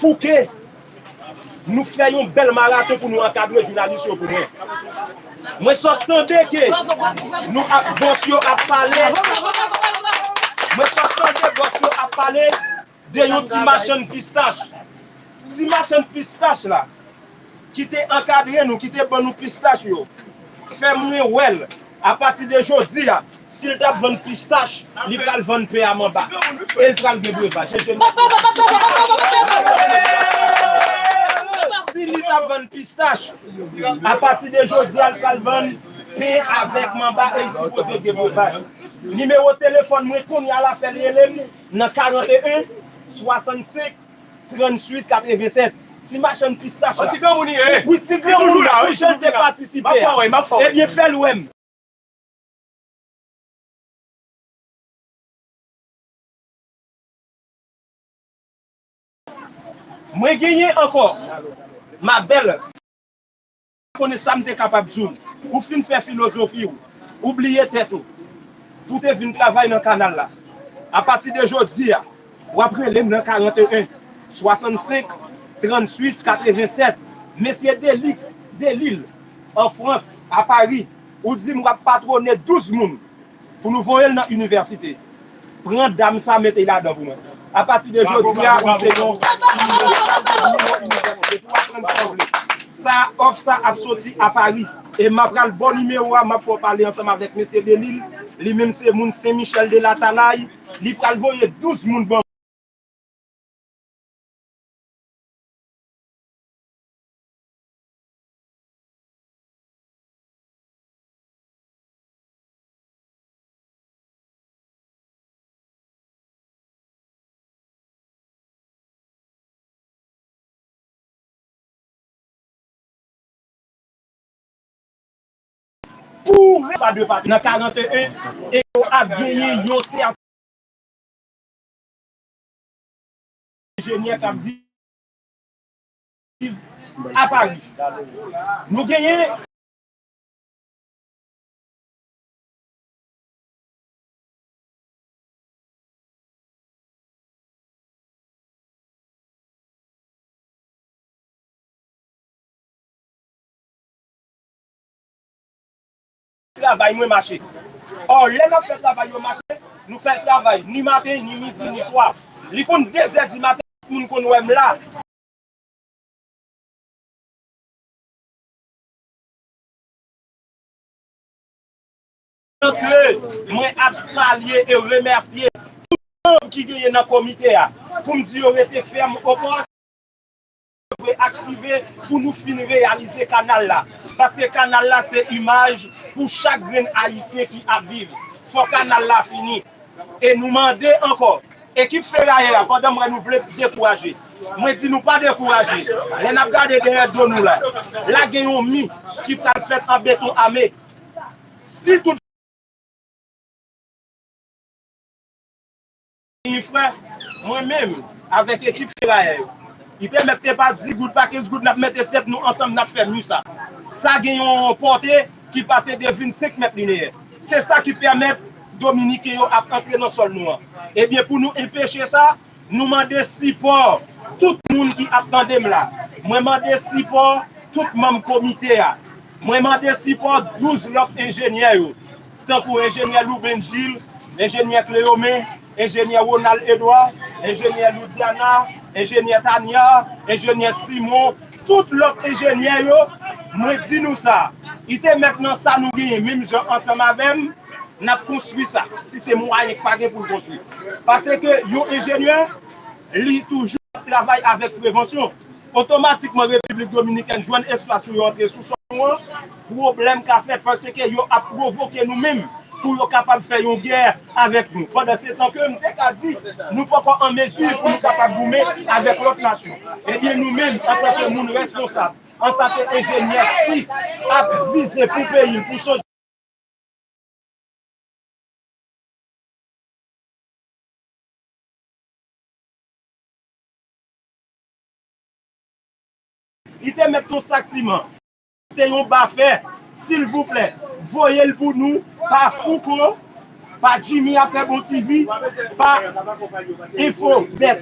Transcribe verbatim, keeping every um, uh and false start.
Pou ke nou fè yon bèl maraton pou nou ankadre jounalis yo pou mwen. Mwen sot tande ke nou ap, bòs yo ap pale. Mwen sot tande bòs yo ap pale de yon ti machann pistach. Ti machann pistach la, ki te ankadre nou, ki te ban nou pistach yo, fè mwen wè l, apati de jodi a, si l t ap vann pistach, li pral vann pen a manba. E l pral gen brevaj. Si li t ap vann pistach, apati de jodi a, l pral vann pen avèk manba e li sipoze gen brevaj. Nimewo telefòn mwen kounye a la, fè l rele m nan karannteyen swasannsenk tranntuit katrevensèt. Ti machann pistach la. Ti granmoun li ye. Wi, ti granmoun la, wi, jan l te patisipe a. Ebyen, fè l wè m. Mwen genyen ankò, ma belle. Konnen sa m te kapab di w. Ou fin fè filozofi w. Ou bliye tèt ou. Pou te vin travay nan kanal la. Apati de jodi a, w ap rele m nan karannteyen swasannsenk tranntuit katrevensèt. Mesye Delix, Delil, an Frans, a Pari, ou di m w ap patwone douz moun. Pou nou voye l nan inivèsite. Pran dam sa, mete l ladan pou mwen. Apati de jodi a, ou se yon inivèsite pou aprann sa w vle. Sa, òf sa ap soti a Pari. E m ap pral ba w nimewo a, m ap fè w pale ansanm avèk mesye Delil. Li menm se moun Sen Michèl de Latalay. Li pral voye douz moun ban Pou pa de pati nan karannteyen, e yo ap genyen yon sètifika enjenyè k ap viv a Pari. Nou genyen travay mwen mache. Ò, lè n ap fè travay yo mache, nou fè travay ni maten, ni midi, ni swa. Li konn de zè di maten, tout moun konn wè m la. Ke mwen ap salye e remèsye tout manm ki genyen nan komite a, pou m di yo rete fèm o pòs, dwe aktive pou nou fin reyalize kanal la. Paske kanal la se imaj pou chak grenn Ayisyen ki ap viv. Fò kanal la fini. E nou mande ankò, ekip ferayè a, pandan m wè nou vle dekouraje, mwen di nou pa dekouraje. Lè n ap gade dèyè do nou la, la gen yon mi ki pral fèt an beton ame. Si tout Frè, mwen menm, avèk ekip ferayè yo, li te mèt te pa dis goud, pa kenz goud, n ap mete tèt nou ansanm, n ap fè mi sa. Sa gen yon pòte ki pase de vennsenk mèt lineyè. Se sa ki pèmèt Dominiken yo ap antre nan sòl nou an. Ebyen, pou nou enpeche sa, nou mande sipò tout moun ki ap tande m la. Mwen mande sipò tout manm komite a. Mwen mande sipò douz lòt enjenyè yo, tankou enjenyè Louben Gilles, enjenyè Cleomen, enjenyè Ronald Edouard, enjenyè Loudiana, enjenyè Tania, enjenyè Simon, tout lòt enjenyè yo, mwen di nou sa, li te mèt nan sa nou genyen, menm jan ansanm avè m, n ap konstwi sa, si se mwayen k pa gen pou l konstwi. Paske yon enjenyè, li toujou ap travay avèk prevansyon. Otomatikman, Repiblik Dominikèn jwenn espas pou yo antre sou sòl nou an. Pwoblèm ka fèt paske yo ap pwovoke nou menm pou yo kapab fè yon gè avèk nou. Pandansetan ke m te ka di, nou poko an mezi pou nou kapab goumen avèk lòt nasyon. Ebyen, nou menm, antanke moun responsab, antanke enjenyè ki ap vize pou peyi l, pou chanje Li te mèt yon sak siman, te yon ba fè, silvouplè, voye l pou nou, pa Fouco, pa Jimmy Afè Bon T V, pa Info Bèto.